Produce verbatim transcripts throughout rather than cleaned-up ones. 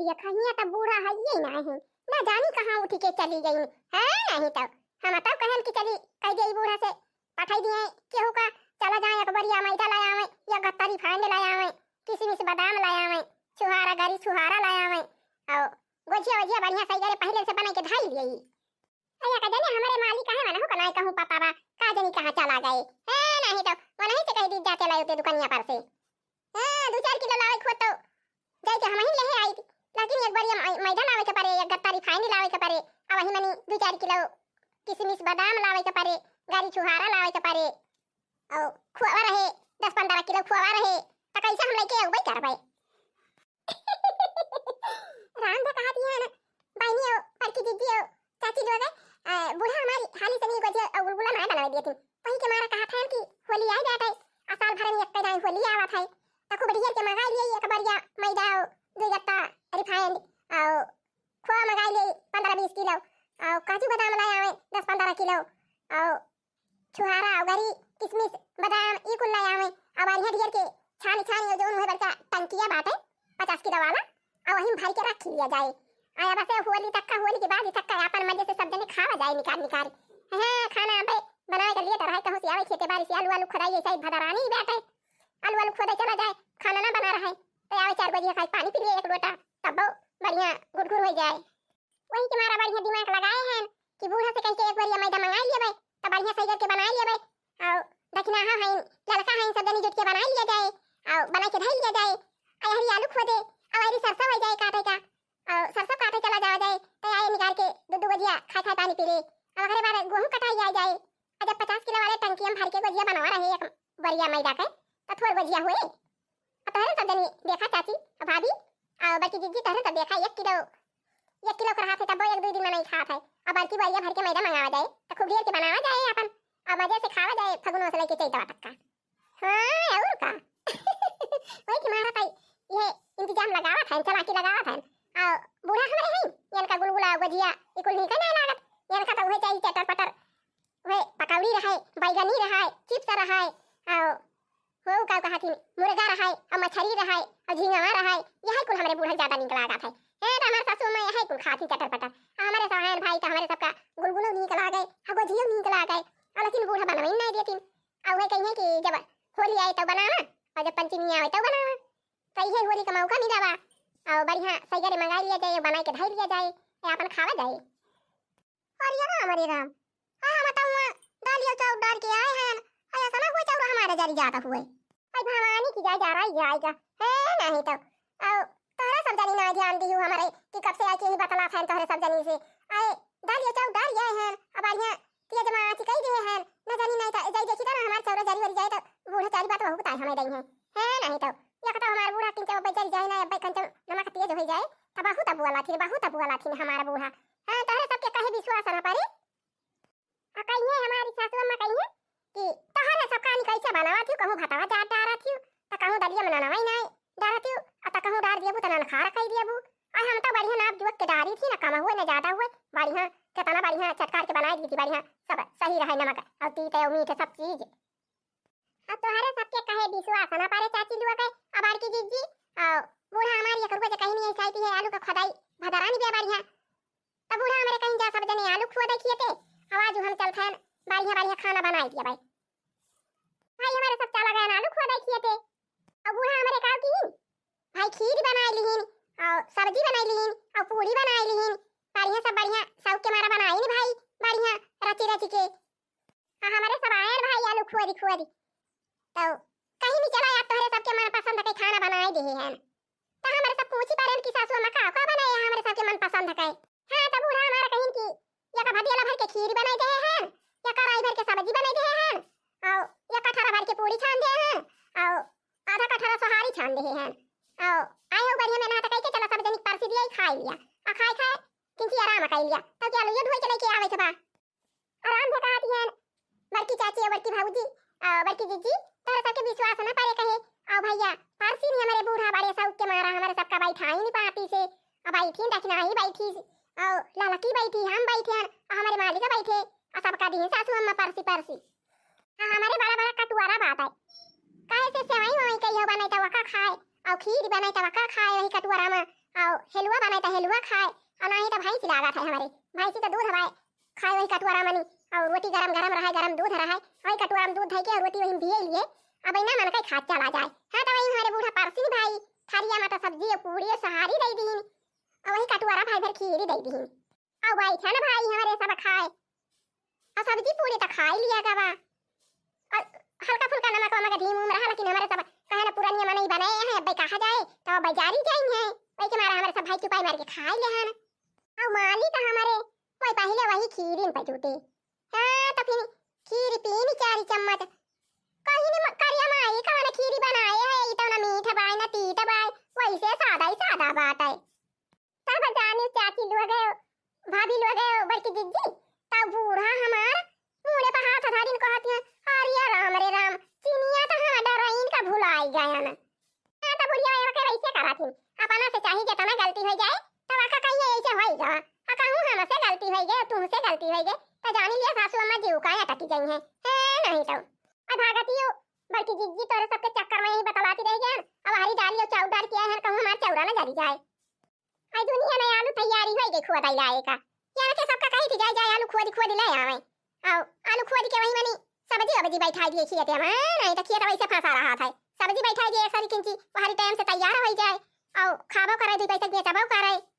देखा हियाँ तब बूढ़ा हइये नाहीं, ना जानी कहाँ उठी के चली गई। हाँ, नाहीं तब हम तब कहन कि चली कहि देई बूढ़ा से, पठाई दिए केहू का, चला जाए एक बरिया मैदा लाय आवे, या गत्ता refined लाय आवे, किसमिस बादाम लाय आवे, छुहारा गरी छुहारा लाय आवे, अउ गोझिया वोझिया बढ़िया सही करे पहिले से बनाई के धई लिये। अरे का जाने हमरे मालिक काहे मना हो का नाहीं कहूँ पता बा, का जानी कहाँ चला गए। ए, नाहीं तो मनही से कहि दी जाके लायो ते दुकनिया पर से। ए, दू चार किलो लावे खोत तो जाई के हमही लेहे आई थी। लेकिन एक बरिया मै-, मैदा लावे के परे, एक गत्ता refined लावे के परे, अब वही मनी दू चार किलो किसमिस बादाम लावे के परे, गरी छुहारा लावे के परे, अउ खोवा रहे, दस पन्द्रह किलो खोवा रहे, त कैसे हम लेके अउबे करबे? राम तो कहत ही है ना, बहिनी हो, बड़की दीदी हो, चाची लोग है, अ, बूढ़ा हमारी हाली से नहीं गोझिया अउ गुलगुला नाहीं बनावे दिए थी। वही के मारा कहत है कि होली आई जात है, आ साल भर में एक दाई होली आवत है, त खूब ढेर के मंगाई लिए एक बरिया मैदा हो, दू गत्ता refined, अउ खोवा मंगाई लिए पन्द्रह बीस किलो, अउ काजू बादाम लाय आवे दस पन्द्रह किलो, अउ छुहारा, अउ गरी, किसमिस, बादाम, ई कुल लाय आवे। अब बढ़िया ढेर के छानी छानी, जौन उहे बड़का टंकिया बाटे, पचास किलो वाला, अउ वही में भर के रख लिया जाए। आ अब से होली तक का, होली के बाद तक का अपन मजे से सब जने खावा जाए निकार निकार। हाँ, खाना अबे बनावे के लिए तो रहे, कहूँ से आवे खेते बारी से आलू आलू खोदाई, ऐसा ही भदरानी बाटे, आलू आलू खोदे चला जाए, खाना ना बना रहे, तो आवे चार बजे खाए, पानी पी लिए एक लोटा, तब बढ़िया गुड़गुड़ हो जाए। वही के मारा बढ़िया दिमाग लगाए हैं कि बूढ़ा से कह के एक बार ये मैदा मंगाई लेबे, तब बढ़िया सही करके बनाई लेबे। अउ दखिनाहा हईन, ललका हईन, सब जनी जुट के बनाई लिया जाए, अउ बना के धई लिया जाए। अउ हरी आलू खोदे, अउ हरी सरसों हो जाए काटे का, अउ सरसों काटे चला जावा जाए, तो आए निकाल के दू दू गोझिया खाए खाए पानी पी ले। अउ अगले बार गेहूं कटाई आ जाए, अउ जब पचास किलो वाले टंकी हम भर के गोझिया बनवा रहे एक बरिया मैदा के, तो थोड़ गोझिया हुए। अब तोहरे सब जनी देखा चाची, अब भाभी, अउ बड़की जिज्जी, तोहरे सब देखा, एक किलो, एक किलो के रहा थे, तब एक दो दिन में नहीं खात है। अब बल्कि बरिया भर के मैदा मंगावा जाए, तो खूब ढेर के बनावा जाए अपन, अब मजे से खावा जाए फगुनवा से लेके चैतवा तक का। हाँ, और का? वही के मारा ताई, ये इंतजाम लगावा था, चालाकी लगावा था। अउ बूढ़ा हमरे हैं, इनका गुलगुला, गोझिया, ई कुल नहीं कहना लागत, इनका तो वही चाहिए चटर पटर, वही पकौड़ी रहे, बैगनी रहे, चिप्स रहे, अउ हो का कहथिन, मुर्गा रहे, अउ मछरी रहे, अउ झिंगवा रहे, यही कुल हमरे बूढ़ा ज्यादा नीक लागत है। ए, तो हमारे सासू अम्मा यही कुल खाथिन चटर पटर। अउ हमरे सहायन भाई तो हमरे सबका गुलगुलो नीक लागे, अउ गोझियो नीक लागे, अउ लेकिन बूढ़ा बनवे नहीं देथिन। अउ वह कहिए कि जब होली आए तो बनावा, अउ जब पंचमी आवे तो बनावा, तो यही होली का मौका मिला बा। अउ बढ़िया सैगरे मंगा लिया जाए, बनाई के धई लिया जाए, ए, अपन खावा जाए। अरे राम, अरे राम, हाँ, हम तो हुआ दालियो चाउर डार के आए हैं, अरे ऐसा ना हुआ चाउर हमारे जरी जाता हुए। आई भवानी की जाए जा रही है, आएगा, है नहीं तो। अउ तोहरा सब जनी ना ध्यान दिहु हमारे कि कब से आके ही बतला फैन तोहरे सब जनी से। आए दालियो चाउर डार आए हैं, अब बढ़िया तेज में आँच कई दिए हैं, न जानी नहीं तो जाई देखी तो ना हमारे चौरा जरी वरी जाए तो बूढ़ा चारी बात बहुत ताई हमें दई हैं, है नहीं तो। या तो हमारे बूढ़ा किंचे बब्बे जरी जाए ना, अब्बे कंचन नमक तेज हो जाए, तो बहुत बुआ लाथिन, बहुत बुआ लाथिन हमारा बूढ़ा। हाँ, तोहरे सबके कहे विश्वास ना पड़े। आ कहिए हमारी सासू अम्मा कहिए कि तोहरे सब कानी कैसे बनावा थी, कहूँ भतवा जात डारा थी, तो कहूँ दलिया में ननवा ही नहीं डारा थी, आ तो कहूँ डार दियबू तो ननखारा कह दियबू। आ हम तो बढ़िया नाप जुवक के डारी थी, ना कम हुए ना ज्यादा हुए, बढ़िया केतना बढ़िया चटकार के बनाई दी थी, बढ़िया सब सही रहे नमक और तीत और मीठ सब चीज। अब तोहरे सबके कहे विश्वास ना पारे चाची लुआ के, अब बड़की जिज्जी, अउ बूढ़ा हमारी एक रुपये कहीं नहीं चाहती है, आलू का खुदाई भदरानी बे बढ़िया। तब बूढ़ा हमारे कहीं जा सब जने आलू खुआ देखिए थे, अब आज हम चलते हैं बढ़िया बढ़िया खाना बनाई दिया भाई। भाई हमारे सब चला गया आलू खुआ देखिए थे, अब बूढ़ा हमारे का की भाई खीर बनाई लीन, अउ सब्जी बनाई लीन, अउ पूड़ी बनाई लीन, बढ़िया सब बढ़िया शौक के मारा बनाई नी भाई, बढ़िया रची रची के। हाँ, हमारे सब आयन भाई आलू खुअरी खुअरी। तो कहीं नहीं चला यार, तोहरे सबके मन पसंद के खाना बनाए दे हैं। तो हमारे सब पूछी पारन कि सासू अम्मा का का बनाए हैं हमारे सबके मन पसंद के। हाँ, तो बूढ़ा हमारा कहीं कि या का भदियाला भर के खीर बनाए दे हैं, या कढ़ाई भर के सब्जी बनाए दे हैं, और या कठरा भर के पूड़ी छान दे हैं, और आधा कठरा सोहारी छान दे हैं। और आए हो बढ़िया में ना तो कह के चला सब जनी परसी दिया, खाई लिया, आ खाए खाए किंची आराम कर लिया। तो क्या लो ये धोई के लेके आवे थे बा। आराम से कहत हियन, बड़की चाची और बड़की भौजी, आ, बड़की जीजी, तोहरे सबके विश्वास न पड़े कहे। आओ भैया, परसी नहीं हमारे बूढ़ा बड़े शौक के मारा हमारे सबका बैठाई नहीं पाती से। अब बैठी दखिनाही बैठी, और ललकी बैठी, हम बैठे हन, और हमारे मालिक बैठे, और सबका दी सासू अम्मा परसी परसी। हाँ, हमारे बड़ा बड़ा कटुआरा बात है। काहे से सेवई वेवई कहियो बने तो वका खाए, और खीर बने तो वका खाए वही कटुआरा में, अउ हेलुआ बनाए त हेलुआ खाए, अउ नाही त भैंसी लागत है हमरे, भैंसी त दूध हवाए, खाए वही कटुआरा मनी, अउ रोटी गरम गरम रहे, गरम दूध रहे, वही कटुआरा में दूध धइके अउ रोटी वही दिए लिए। अब इना मन कई खात चला जाए। हाँ, त वही हमरे बूढ़ा परसिन भाई, थरिया में त सब्जी अउ पूड़ी अउ सहारी दइ दीन, अउ वही कटुआरा भाई भर खीरी दइ दीन। अउ बैठन भाई हमरे सब खाए, अउ सब्जी पूड़ी त खाई लिया गवा। अउ हल्का फुल्का नमक वमक धीम उम रहा, लेकिन हमरे सब कहे ना पुरनिया मनई बनाए हैं, अब्बे कहा जाए, त अब्बे जारी जाई हैं। वही के मारे हमरे सब भाई चुपाई मार के खाई ले हन। अउ माली त हमरे कोई पहिले वही खीरिन पे जुटे। हाँ, त फिर खीर पीनी चारी चम्मच। कहीं नहीं म-, करिया माई कवन खीरी बनाए है, ई त ना मीठ बाय, ना तीत बाय, वैसे सादा ही सादा बात है। तब जानी चाची लोग, भाभी लोग, बड़की जिज्जी, तब बूढ़ा हमार मुड़े पर हाथ धरिन कहत हैं, "अरे राम रे राम, चिनिया त हम डराइन का भुलाई गयन।" हाँ, तब बुढ़िया एवा के वैसे करत हिन, अपना से चाही जितना गलती हो जाए, तब आका कहिए ऐसे होई गा, आ कहूँ हमसे गलती होई गए, तुमसे गलती होई गए, त जानी लिया सासू अम्मा जीव का अटकी गई हैं, है नहीं तो। अब भागतियो, बड़की जिज्जी तोरे सबके चक्कर में यही बतलाती रह गए, अब हरी डाली और चाउर डाल किया है, कहूँ हमार चौरा न जरी जाए। आई दुनिया में आलू तैयारी होई गई खोदाई लाए का। यार के सबका कही थी, "जाए, जाए, आलू खोदी, खोदी ले आवे।" आओ, आलू खोदी के वही मनी सब्जी वब्जी बैठाई दिए खियत में, नहीं तो खियत वैसे फंसा रहा था। सब्जी बैठाई दिए सारी किंची, वहारी टाइम से तैयार होई जाए। आओ, खाबो करे, दो पैसा बेचबो करे।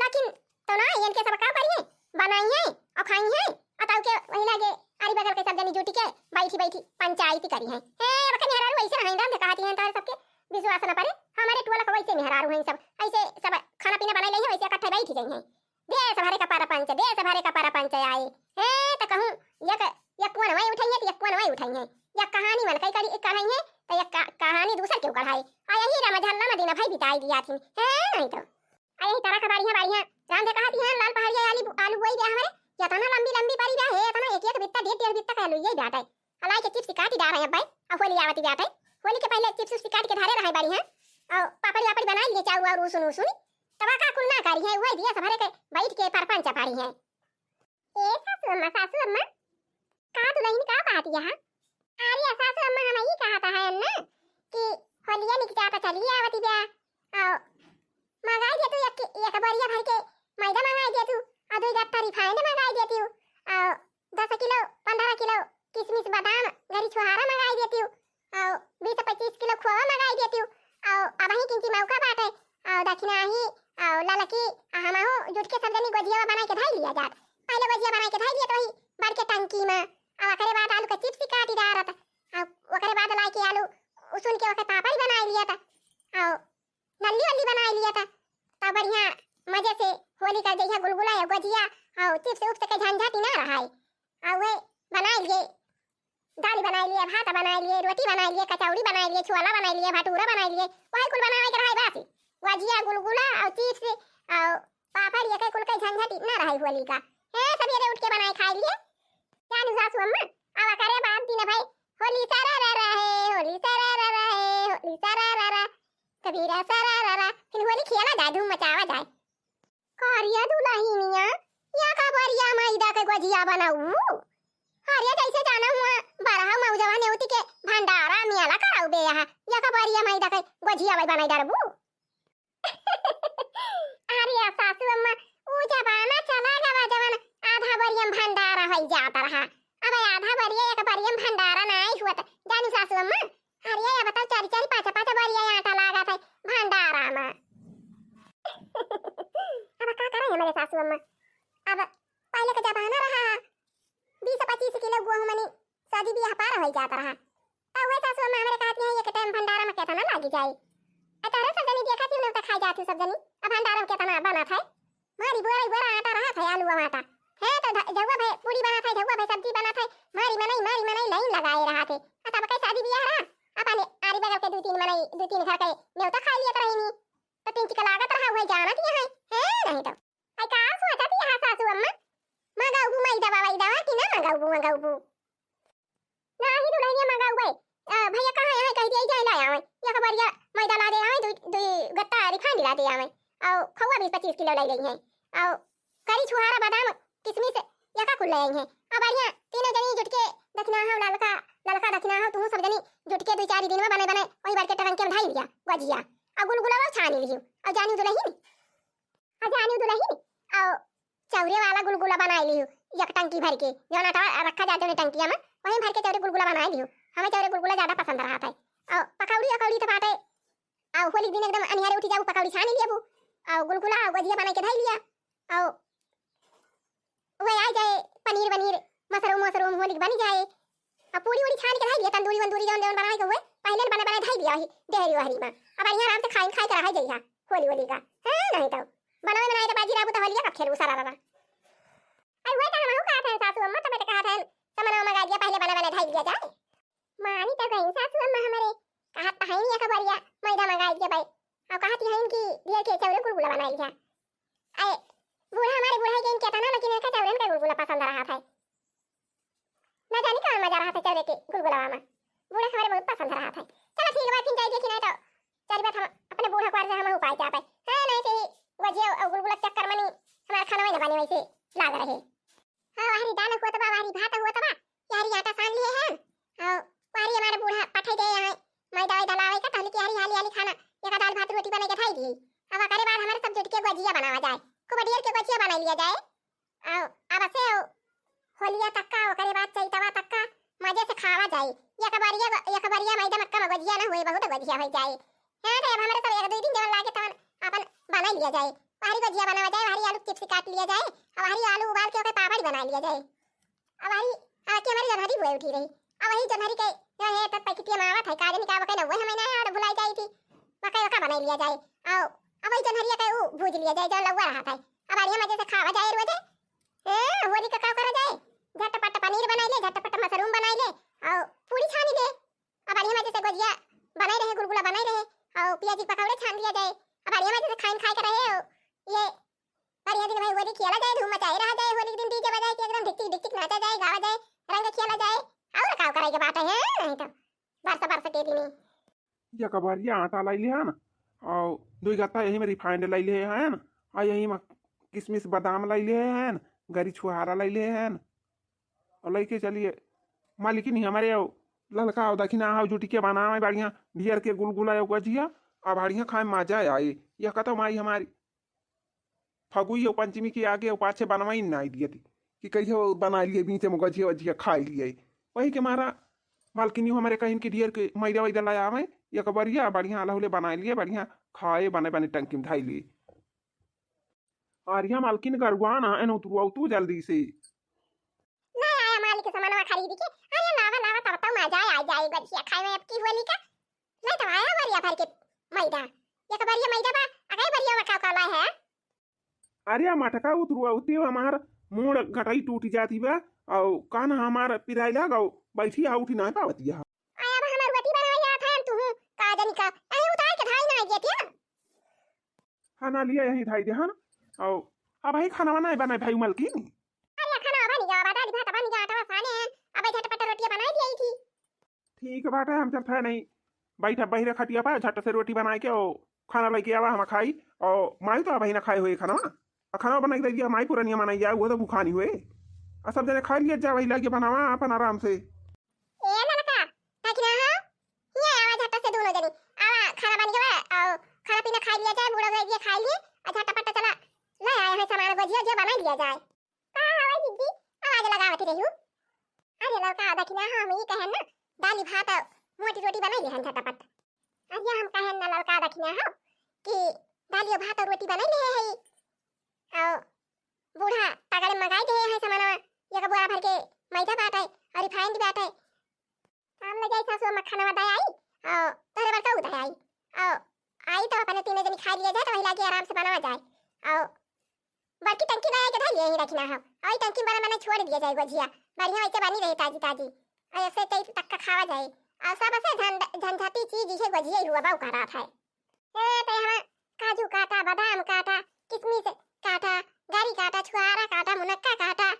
लेकिन तो ना, इनके सब का करिए, बनाइए और खाइए, और ताऊ के वही लागे, आरी बगल के सब जनी जुटी के बैठी बैठी पंचायती करी है। हे, अब के मेहरारू ऐसे नहीं, राम कहती हैं, तोरे सबके विश्वास न पड़े, हमारे टोला के वैसे मेहरारू हैं सब, ऐसे सब खाना पीना बनाई ले हैं, वैसे इकट्ठे बैठी गई हैं। देश भरे का परपंच, देश भरे का परपंच आए। हे, त कहूँ, एक, एक कोन वही उठाई है, त एक कोन वही उठाई है। एक कहानी मन कई करी, एक कढ़ाई है, त एक का-, कहानी दूसर के कढ़ाई। आ यही रमा झल्ला में दिन भाई बिताई दिया थी। हे, नहीं तो। आ यही तरह का बढ़िया, बढ़िया। राम दे कहा थी, "हाँ, लाल पहाड़िया आलू, आलू बोई बे हमारे, इतना लंबी, लंबी बड़ी बे, हे, इतना एक, एक बित्ता, डेढ़, डेढ़ बित्ता का आलू, यही बात है।" हलाई के चिप्स काटी डार हैं अब भाई, अब होली आवती बात है। होली के पहले चिप्स उप्स काट के धारे रहे बाड़ी हैं, और पापड़ी वापड़ी बनाई लिए, चाउर वाउर उसन उसन। तब का कुल ना करी है, वही दिया सब हरे के बैठ के परपंच पाड़ी है। ए सासू अम्मा, सासू अम्मा, का दुलहिन का कहत यहाँ? अरे सासू अम्मा, हम ई कहत है ना कि होलिया निक जाता चली आवती बा, और मंगाई दे तू एक, एक बोरिया भर के मैदा मंगाई दे तू, और दो गट्टा रिफाइंड मंगाई दे तू, और दस किलो, पन्द्रह किलो किशमिश, बादाम, गरी छुहारा मंगाई देती हूँ, और बीस पच्चीस किलो खोवा मंगाई देती हूँ, और अबही किंची मौका बाटे, और दक्षिणा ही, और ललकी, आ हमहू जुट के सब जनी गोजिया बनाई के धई लिया जात। पहले गोजिया बनाई के धई लिया तो वही बड़ के टंकी में, और ओकरे बाद आलू के चिप्स काटी डारत, और ओकरे बाद लाई के आलू उसन के ओकर पापड़ बनाई लिया था, और नल्ली वल्ली बनाई लिया था। तब बढ़िया मजे से होली का जइहा गुलगुला या गोजिया और चिप्स उप्स के झंझट ही ना रहा है। और वह बनाई लिए, दाल बनाई लिए, भात बनाई लिए, रोटी बनाई लिए, कचौड़ी बनाई लिए, छोला बनाई लिए, भटूरा बनाई लिए, वही कुल बनावे के रहा है बस। गोजिया, गुलगुला और चिप्स और पापड़, ये के कुल के झंझट ही ना रहा है होली का। हे, सवेरे उठ के बनाए खाई लिए। जानी सासू अम्मा, अब करे बात दिन भाई, होली सरा रा रा है, होली सरा रा रा है, होली सरा रा रा। कबीरा सरा रा रा, फिर होली खेला जाए, धूम मचावा जाए। करिया दुलहिनिया, या का बरिया मैदा के गोजिया बनाऊ? अरे जैसे जाना हुआ, बरहा मौजवा नेउती के भंडारा मेला कराऊ बे यहाँ, या का बरिया मैदा के गोजिया वही बनाई डारबू? अरे सासू अम्मा, ऊ जमाना चला गवा जवन आधा बरिया में भंडारा होई जात रहा। अब आधा बरिया एक बरिया में भंडारा नाई हुआ त, जानी सासू अम्मा, अरे अब तो चार चार पाँच पाँच बरिया आटा लागत है भंडारा में। अब का करे हमारे सासू अम्मा, अब पहले का जमाना रहा, बीस पच्चीस किलो गेहूं मनी शादी बियाह पार होई जात रहा। तब वह सासू अम्मा हमरे कहती हैं, "एक टाइम भंडारा में केतना लागी जाई?" आ तोहरे सब जनी देखा थी, नेवता खाई जाती सब जनी। अब भंडारा में केतना बनत है? मारी बोरा बोरा आटा रहत है, आलू आटा। है तो ध-, झउआ भे पूरी बनत है, झउआ भे सब्जी बनत है। मारी मनई, मारी मनई लाइन लगाए रहत है। आ तब के शादी बियाह रहा, अपन आरी बगल के दू तीन मनई, दू तीन घर के नेवता खाई लियत रहीनी। तो तीन चिका लागत रहा, वही जानत यहाँ है, है नहीं तो। आई का सोचत यहाँ सासू अम्मा? मंगाउबू मैदा वैदा कि ना मंगाउबू, मंगाउबू? नाही दुलहिनिया मंगाउबे। अ, भैया कहाँ है? कह दिया जाए ला आवे। या खबरिया मैदा ला दे आवे, दुई, दुई गत्ता रिफाइंड ला दे आवे। और खौआ बीस पच्चीस किलो लाई गई है। और करी छुहारा बादाम किशमिश या का कुल लाई है। अब बढ़िया तीनों जनी जुट के दक्षिणा हो ललका, ललका दक्षिणा हो, तू सब जनी जुट के दो चार दिन में बने बने वही बार के टरंके में ढाई लिया गोजिया। अउ गुलगुला छानी लिहू, अउ जानी दुलहिन, अउ जानी दुलहिन, अउ चौरे वाला गुलगुला बनाई लिहू, एक टंकी भर के, जौन आटा रखा जाए जौन टंकिया में, वहीं भर के चौरे गुलगुला बनाई लिहू। हमें चौरे गुलगुला ज्यादा पसंद रहत है। अउ पकौड़ी अकौड़ी तो बाटे, अउ होली के दिन एकदम अनिहारे उठी जाबू, पकौड़ी छानी लियाबू, अउ गुलगुला अउ गजिया बनाई के धई लिया, अउ वह आ जाए पनीर वनीर, मशरूम वशरूम होली के बनी जाए। अब पूरी उड़ी छान के धई दिया, तंदूरी वंदूरी जौन जौन बनाए के हुए, पहले बने बने धई दिया वही डेहरी वहरी में। अब बढ़िया आराम से खाइन खाए के रहा जइहा होली होली का, है नहीं तो बनावे बनाए तो बाजी राबू तो होलिया का खेलू सारा रहा। अरे हुए तो हमहू कहत हैं सासू अम्मा, तब तो कहत हैं समनवा मंगा दिया, पहले बने बने धई दिया जाए। मानी तो गई सासू अम्मा हमरे, कहत तो है नहीं एक बरिया मैदा मंगा दिया भाई, और कहत है इनकी ढेर के चौरे गुलगुला बनाई लिया। अरे बूढ़ा हमारे बूढ़ा के इनके तना, लेकिन इनका चौरन का गुलगुला पसंद रहा था। ना जानी कौन मजा रहा था चौरे के गुलगुलावा में, बूढ़ा हमारे बहुत पसंद रहा था। चलो ठीक बा, फिर जाइए कि नहीं तो चल बात हम अपने बूढ़ा कुआर से हम उपाय क्या पाए। हाँ, नहीं से ही गजिया और गुलगुला के चक्कर मनी हमारा खाना में न बने वैसे लाग रहे। हाँ, वहरी दाल हुआ तबा, वहरी भात हुआ तबा, यारी आटा सान लिए हैं। और वहरी हमारे बूढ़ा पठाई दे यहाँ मैदा वैदा लावे का, तहली की हरी हाली हाली खाना, एक दाल भात रोटी बने के खाई दिए। अब ओकरे बाद हमारे सब जुट के गजिया बनावा जाए, खूब ढेर के गजिया बना लिया जाए। आओ, अब से आओ, होलिया तक का, ओकरे बाद चैतवा तक का मजे से खावा जाए। एक बरिया, एक बरिया मैदा मक्का में गजिया ना हुए, बहुत गजिया हो जाए। हाँ, तो अब हमारे सब एक दो दिन जवन लागे तवन अपन बना लिया जाए। वहरी गजिया बनावा जाए, वहरी आलू के चिप्स काट लिया जाए, और वहरी आलू उबाल के ओकर पापड़ बना लिया जाए। अब वहरी आके हमारी जन्हरी हुए उठी रही। अब वही जन्हरी के जो है तो पैकेटिया में आवत है, काजनी का वकई ना हुए हमें ना और भुलाई जाई थी, वकई वका बना लिया जाए। आओ, अब वही जन्हरिया के ऊ भूज लिया जाए, जो लौवा रहा था। अब बढ़िया मजे से खावा जाए रोजे। ए, होली का का करा जाए, झटपट पनीर बनाई ले, झटपट मशरूम बनाई ले, और पूरी छानी ले। अब बढ़िया मजे से गोजिया बनाई रहे, गुलगुला बनाई रहे, और पियाजी पकौड़े छान दिया जाए। अब बढ़िया मजे से खाइन खाए के रहे, और ये बढ़िया दिन भाई होली खेला जाए, धूम मचाए रहा जाए, होली के दिन डीजे बजाए के एकदम ढिकचिक ढिकचिक नाचा जाए, गावा जाए, रंग खेला जाए, और का करे के बात है, नहीं तो बरस बरस के दिन। एक बरिया आटा लाई ले हन, और दुई गत्ता यही में refined लाई ले हन, और यही में किशमिश बादाम लाई ले हन, गरी छुहारा लाई ले हन, और लइके चलिए मालिकिनी हमारे आओ ललका आओ दखिना आओ जुटी के बनावे बढ़िया ढेर के गुलगुला आओ गजिया, आ बढ़िया खाए में मजा आई। यह कतो माई हमारी फगुई और पंचमी के आगे और पाछे बनवाई नहीं दिए थी कि कहियो बना लिए बीच में गजिया वजिया खाई लिए। वही के मारा मालकिनी हमारे कहिन कि ढेर के मैदा वैदा लाया आवे, एक बरिया बढ़िया अलहुले बना लिए, बढ़िया खाए बने बने टंकी में धाई लिए। अरिया मालकिन गरुआ ना है, उतरुआ तू जल्दी से। नहीं आया मालिक सामानवा खरीद के। अरे लावा लावा, तब तो मजा आ जाए गजिया खाए में अब की होली का। ले तो आया बरिया भर के मैदा, एक बरिया मैदा बा, अगई बरिया में का का लाए है? अरे मटका उतरुआ उते हमार मूड़ गटई टूट जाती बा, और कान हमार पिराई लाग, और बैठी आ उठी नहीं पावती है। आया बा हमार रोटी बनावे जात है, तू का जनी का, अरे उतार के धाई ना आइए क्या? खाना लिया यहीं धाई दे हन, और अब ही खाना बनाए बनाए भाई मलकिन। अरे खाना बन गया बा, दाल भात बन गया, आटा साने हैं, अब झटपट रोटी बनाई दी थी। ठीक बाटे, हम चलत है नहीं, बैठा बहिरे खटिया पर, झट से रोटी बनाए के और खाना लेके आवा, हम खाई। और माई तो अबही ना खाए हुए खाना, और खाना बना के दे दिया, माई पुरनिया मनाई जाए, वो तो भूखानी हुए। और सब जने खा लिया जा, वही लागे बनावा अपन आराम से। ए ललका, ताकि ना हो, ये आवा झट से दोनों जनी, आवा खाना बन गया और खाना पीना खा लिया जाए, बूढ़ा हो गया खा लिए, और झटपट चला, ले आए हैं सामान, गोजिया जे बना लिया जाए। का हवा जिद्दी, आवाज लगावत रही हूँ। अरे ललका दखिना, हम ई कहन ना, दाली भात मोटी रोटी बनाई लिहन झटपट। अरे हम कहन ना ललका दखिना हो कि दालियो भात और रोटी बनाई ले है, और बूढ़ा तगड़े मंगाई दे है सामानवा, एक बोरा भर के मैदा बाटे और refined बाटे। काम ले जाई सासु अम्मा खाना दे आई, और तोहरे बड़का दे आई, और आई तो अपने तीनों जनी खा लिया जाए, तो वही लागे आराम से बनावा जाए। और बड़की टंकी लगा के धर लिए ही रखना हम, और ई टंकी में बना बना छोड़ दिया जाए गोजिया, बढ़िया वैसे बनी रहे ताजी ताजी, और ऐसे चैत तक का खावा जाए। और सबसे झंझ-, झंझटी चीज इहे गोजिया ही हुआ बा, ओकरा है। ए, ते हम काजू काटा, बादाम काटा, किशमिश काटा, गरी काटा, छुआरा काटा, मुनक्का काटा,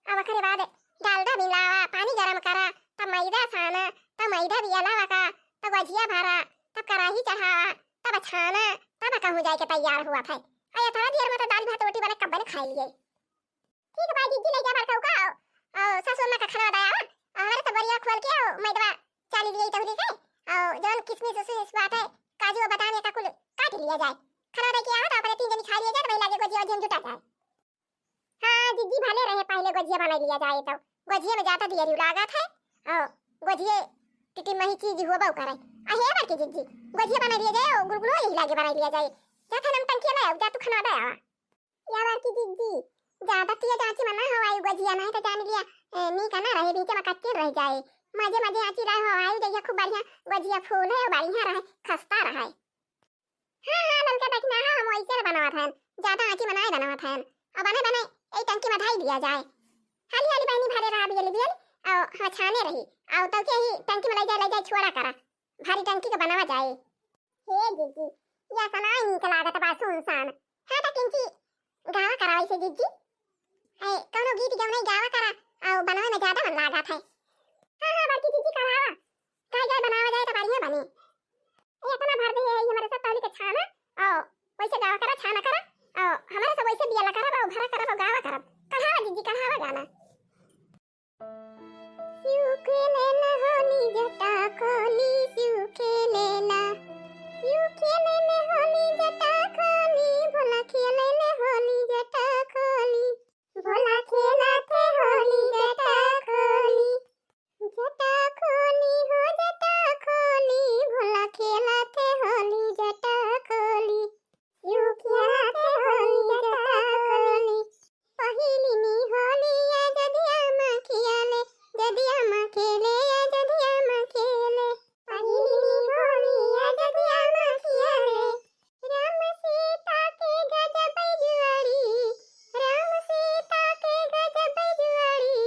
अब ओकरे बाद डालडा मिलावा, पानी गरम करा, तब मैदा साना, तब मैदा भी अलावा का, तब गोजिया भरा, तब कढ़ाई चढ़ावा, तब छाना, तब कहूँ जाए के तैयार हुआ था। अरे थोड़ा देर में तो दाल भात रोटी बना कब्बे ने खा लिए। ठीक बा जिज्जी, ले जा बड़का का, और सासू अम्मा का खाना बताया, और हमारे तो बरिया खोल के, और मैदवा चाली लिए तहुली के, और जौन किशमिश उशमिश बात है, काजू और बादाम या का कुल काट लिया जाए। खाना दे के आवा तो अपने तीन जनी खा लिया जाए, तो वही लागे गोजिया, गोजिया में जुटा जाए। हाँ, जिज्जी भले रहे, पहिले गोजिया बनाई लिया जाए, तो गोजिया में ज्यादा दियरी लागत है, और गोजिया टिटिम मही चीज हुआ बाऊ करे। आ हे बड़की जिज्जी, गोजिया बनाई लिया जाए, और गुलगुलो यही लागे बनाई लिया जाए। जा था हम टंकी ले आओ, जा तू खाना दे आवा। या बड़की जिज्जी, ज्यादा तेज आँची में ना हवाई गोजिया, नहीं तो जान लिया, ए, नीक ना रहे, बीच में कच्चे रह जाए। मजे मजे आँची रहे हवाई, जइया खूब बढ़िया गोजिया फूले, बढ़िया रहे, खस्ता रहे। हाँ, हाँ, ललका दखिना, हाँ, हम वैसे न बनावत हन, ज्यादा आँची में नाय बनावत हन। अब बने बने ए टंकी में धाई दिया जाए। हाली हाली बहनी भरे रहा बियली बियली, और हाँ, छाने रही, और तब के ही टंकी में ले जाए, ले जाए, छोड़ा करा, भारी टंकी के बनावा जाए। हे जिज्जी, या सनाई नीक लागत बा सुनसान। हाँ, त किंची गावा करा वैसे जिज्जी। ए, कौनो गीत गौनई गावा करा, और बनावे में ज्यादा मन लागत है। हाँ, हाँ, बड़की जिज्जी, कढ़ावा। गाय गाय बनावा जाए तो बढ़िया बने। ए, इतना भर दे, ये हमारे सब पहले के छाना, और वैसे गावा करा, छाना करा, और हमारे सब वैसे बिया ला करा, और भरा करा, और गावा करा। कढ़ावा जिज्जी, कढ़ावा गाना। शिव खेले न होली जटा खोली, शिव खेले न, शिव खेले न होली जटा खोली, भोला खेले न होली जटा खोली, भोला खेला थे होली जटा खोली, जटा खोली हो जटा खोली, भोला खेला थे होली जटा खोली, शिव खेला थे होली जटा खोली। पहिली नी होली आ जदिया मखिया ले, जदिया मखेले आ जदिया मखेले। पहिली नी होली आ जदिया मखिया ले। राम सीता के गजब जुआरी, राम सीता के गजब जुआरी।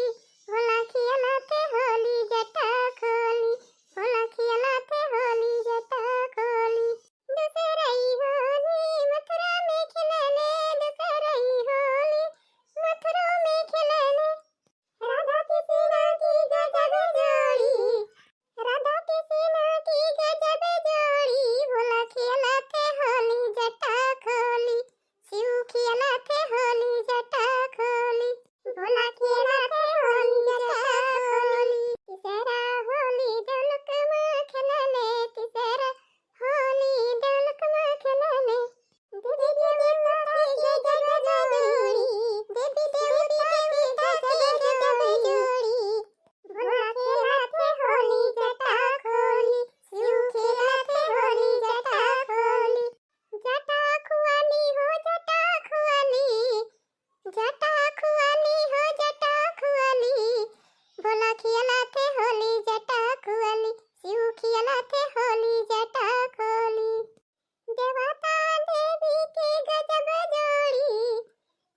भोला खेला थे होली जटा खोली, भोला खेला थे होली जटा खोली। दूसरई होली मथुरा में खेलने, दूसरई होली मथुरा में खेलने। राधा कृष्णा की गजब जोड़ी, राधा कृष्णा की गजब जोड़ी। भोला खेला थे होली जटा खोली, शिव खेला थे होली जटा खोली, भोला खेला थे होली जटा खोली। तीसरा होली देवलोक में खेलने, तीसरा होली देवलोक में खेलने। देवी देवता के गजब जोड़ी, देवी देवता के गजब जोड़ी। भोला खेला थे होली जटा खोली, शिव खेला थे होली जटा खोली। जटा खुआली हो जटा खुआली, जटा खुआली हो जटा खुआली। भोला खेला थे होली जटा खुआली, शिव खेला थे होली जटा खोली। देवता देवी के गजब जोड़ी,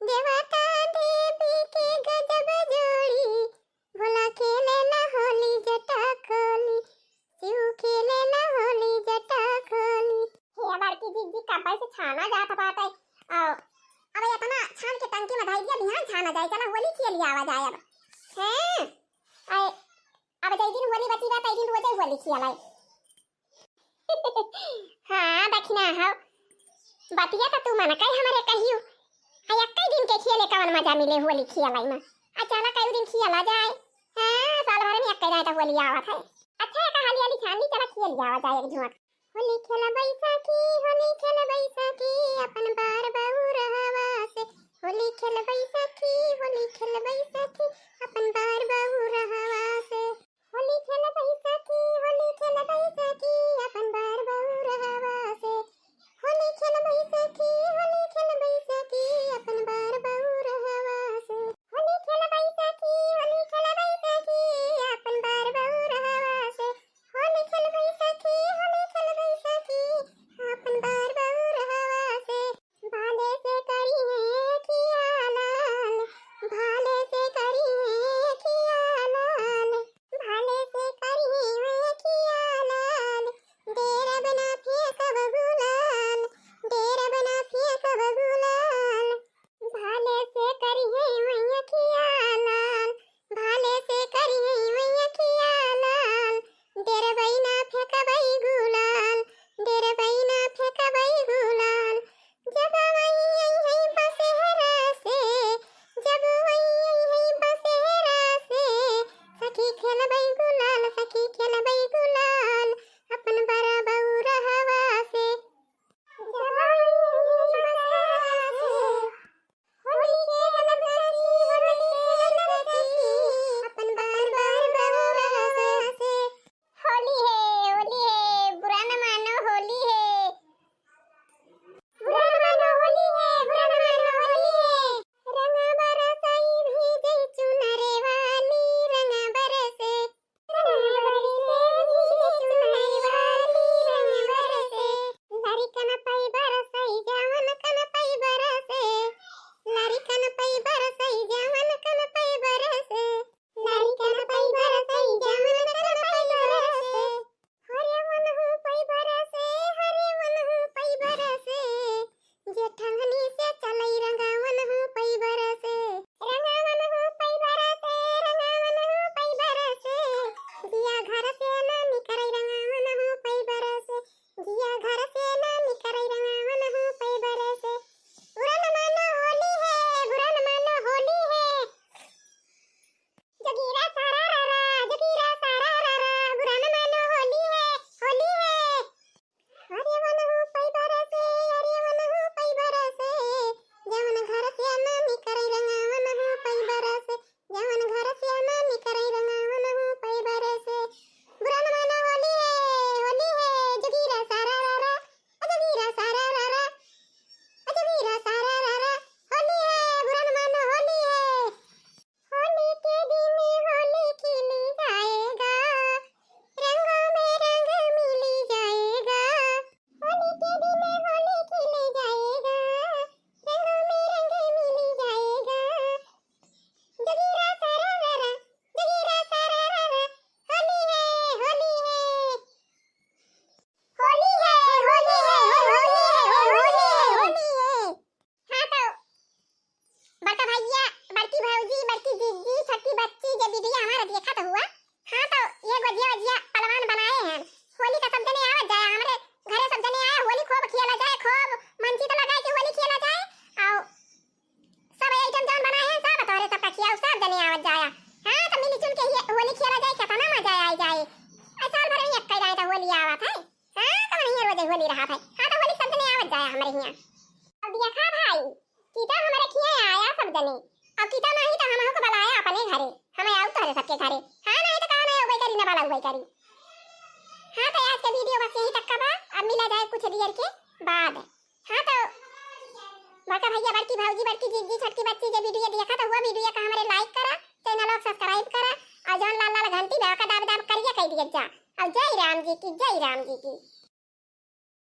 देवता देवी के गजब जोड़ी। भोला खेले ना होली जटा खोली, शिव खेले ना होली जटा खोली। हे बड़की जिज्जी, कब्बे से छाना जात बाटे। आओ, अब इतना छान के टंकी में धई दिया, बिहान छाना जाए, चला होली खेली आवा जाए अब। हैं? आए, अब जई दिन होली बची बा, तई दिन रोजे होली खेलाई। हाँ, दखिना हो। बतिया त तू मन कई हमरे कहियो। आ एक्कै दिन के खेले कवन मजा मिले होली खेलाई में। आ चला कई दिन खेला जाए। हाँ, साल भर में एक्कै दाई त होली आवत है। अच्छा, एक हाली हाली छानी, चला खेल जावा जाए एक झुआक। होली खेला बैसाखी, होली खेला बैसाखी, अपन बार बउरहवा से। होली खेला बैसाखी, होली खेला बैसाखी, अपन बार बउरहवा से। होली खेला बैसाखी, होली खेला बैसाखी, अपन बार बउरहवा से। होली खेला बैसाखी, होली खेला बैसाखी, अपन बार बउरहवा से। होली खेला बैसाखी, होली खेला बैसाखी, अपन बार बउरहवा से। होली खेला बैसाखी, होली खेला बैसाखी, अपन बार बउरहवा से। आया हमरे हियाँ। अब देखा भाई, किता हमरे खियाँ आया सब जने। अब किता नहीं तो हमहू के बुलाया अपने घरे। हम आऊ तोहरे सबके घरे। हाँ, नहीं तो कहा नहीं उबई करी, ना बाला उबई करी। हाँ, तो आज के video बस यहीं तक का बा। अब मिला जाए कुछ देर के बाद। हाँ, तो बड़का भैया, बड़की भौजी, बड़की जीजी, छोटकी बच्ची जे video देखा तो वो video का हमरे like करा, channel को subscribe करा और जौन लाल लाल घंटी बा ओका दाब दाब करिया कह दिया जा। और जय राम जी की, जय राम जी की।